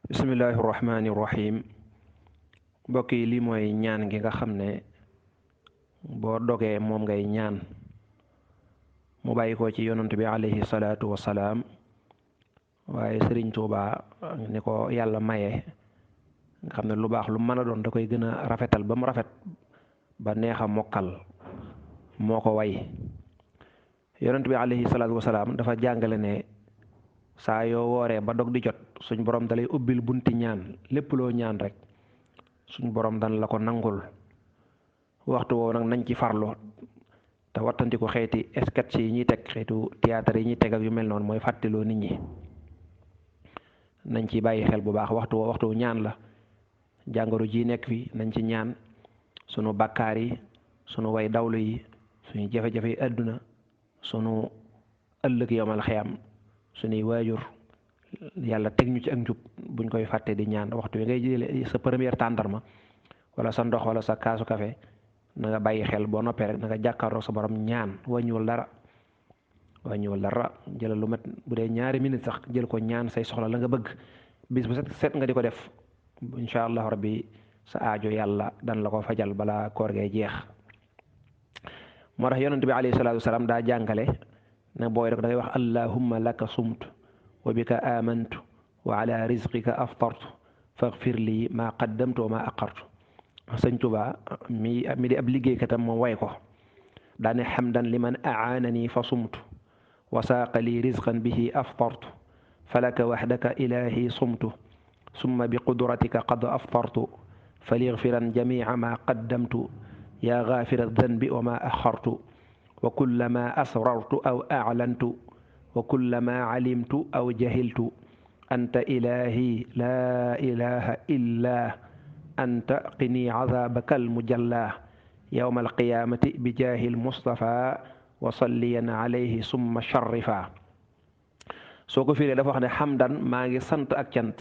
bismillahi rahmaani rahim mbokk yi lii mooy ñaan gi nga xam ne boo dogee moom ngay ñaan mu bàyyi ko ci yonent bi alayhi salaatu wasalaam waaye Sëriñ Tuuba ni ko yàlla maye nga xam ne lu baax lu mën a doon da koy gën a rafetal ba mu rafet ba neex a mokkal moo ko way yonent bi alayhi salaatu wasalaam dafa jàngale ne saa yoo wooree ba dog di jot suñ borom dalay ubbil bunti ñaan lépp loo ñaan rek suñ borom dan la ko nangul waxtu woo nag nañ ci farlu te wattanti ko xeeti sketch yi ñuy teg xeetu théâtre yi ñuy teg ak yu mel noonu mooy fàttiloo nit ñi nañ ci bàyyi xel bu baax waxtu ñaan la jàngoro ji nekk fi nañ ci ñaan sunu bàkkaar yi sunu way dawlu yi suñu jafe-jafe yi àdduna sunu ëllëg yowmal xiyam suñuy waajur yàlla teg ñu ci ak njub buñ koy fàtte di ñaan waxtu wi ngay jëlee sa première tàndarma wala sa ndox wala sa kaasu café na nga bàyyi xel boo noppee rek na nga jàkkaarloo sa borom ñaan wàññiwul dara jëlal lu mat bu dee ñaari minute sax jël ko ñaan say soxla la nga bëgg bis bu set nga di ko def incha allahu rabbi sa aajo yàlla dan la ko fajal balaa koor gee jeex. moo tax yonent bi alayhi salaatu wasalaam daa jàngale ne booy rek da ngay wax allahumma laka sumtu wa bika amantu wa ala rizqika aftartu faghfir lii maa qaddamtu wa maa aqartu. sëñ Tuba mi di ab liggéeykatam moom way ko daane xamdan liman aanani fa sumtu wa saaqa lii rizqan bihi aftartu falaka waxdaka ilahi sumtu summa bi qudratika qad aftartu faligfiran jamica maa qaddamtu yaa gaafira danbi wa maa axartu wa kullama asrartu aw aclantu wa kullama calimtu aw jahiltu anta ilahi laa ilaha illa anta qini cadaabaka almujalla yowma alqiyaamati bi jaahi almustafa wa salliyan alayhi summa sharrifa. soo ko firee dafa wax ne xamdan maa ngi sant ak cant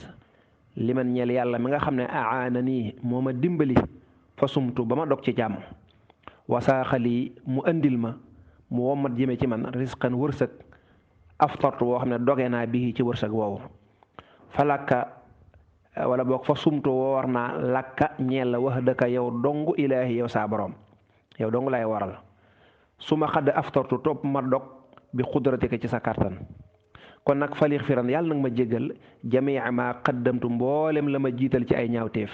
liman ñeel yàlla mi nga xam ne aana nii moo ma dimbali fa sumtu ba ma dog ci jàmm wasaaxali mu andil ma mu wommat jëme ci man risqan wërsëg aftartu woo xam ne doge naa bii ci wërsëg woowu falakka wala boog fa sumtu woor naa lakka ñeel la wax dëkka yow dong ilaahi yow saa borom yow dong lay waral su ma xadd aftartu topp ma dog bi xudratika ci sa kartan kon nag falix firan yàlla nag ma jéggal jamii ma qaddamtu mboolem la ma jiital ci ay ñaawteef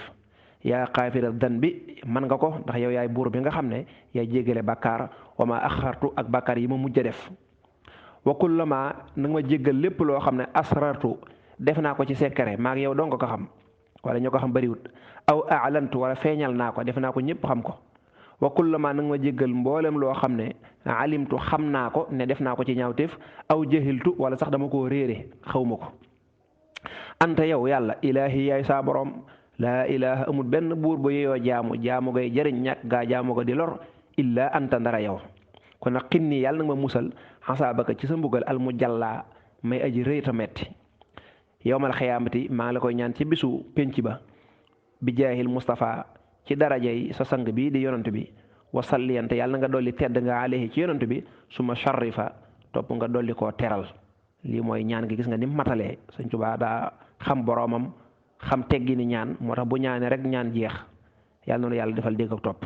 yaa xaafira dan bi man nga ko ndax yow yaay buur bi nga xam ne yaay jéggale bàkkaar wa ma axartu ak bàkkaar yi ma mujj a def wa kullama nag ma jéggal lépp loo xam ne asrartu def naa ko ci secret maa ngi yow dong ko xam wala ñoo ko xam bariwut aw aalantu wala feeñal naa ko def naa ko ñëpp xam ko wa kullama nag ma jéggal mboolem loo xam ne alimtu xam naa ko ne def naa ko ci ñaawteef aw jahiltu wala sax dama koo réere xawma ko anta yow yàlla ilaahi yaay saa borom laa ilaha amul benn buur ba yeyoo jaamu gay jëriñ ñàkk gaa jaamu ga di lor illa anta ndara yow kon nag xinni yàlla nag ma musal xasaabaka ci sa mbugal al mu jàllaa may aji rëy ta metti yowmal xiyaamati maa ngi la koy ñaan ci bisu pénc ba bi jaahil Mustafa ci darajay sa sang bi di yonant bi wasalliyante yàlla na nga dolli tedd nga alayhi ci yonant bi suma sharrifa topp nga dolli koo teral lii mooy ñaan gi gis nga ni matalee Sëñ Tuubaa daa xam boroomam xam teggi ni ñaan moo tax bu ñaanee rek ñaan jeex yàlla noonu yàlla defal dégg ak topp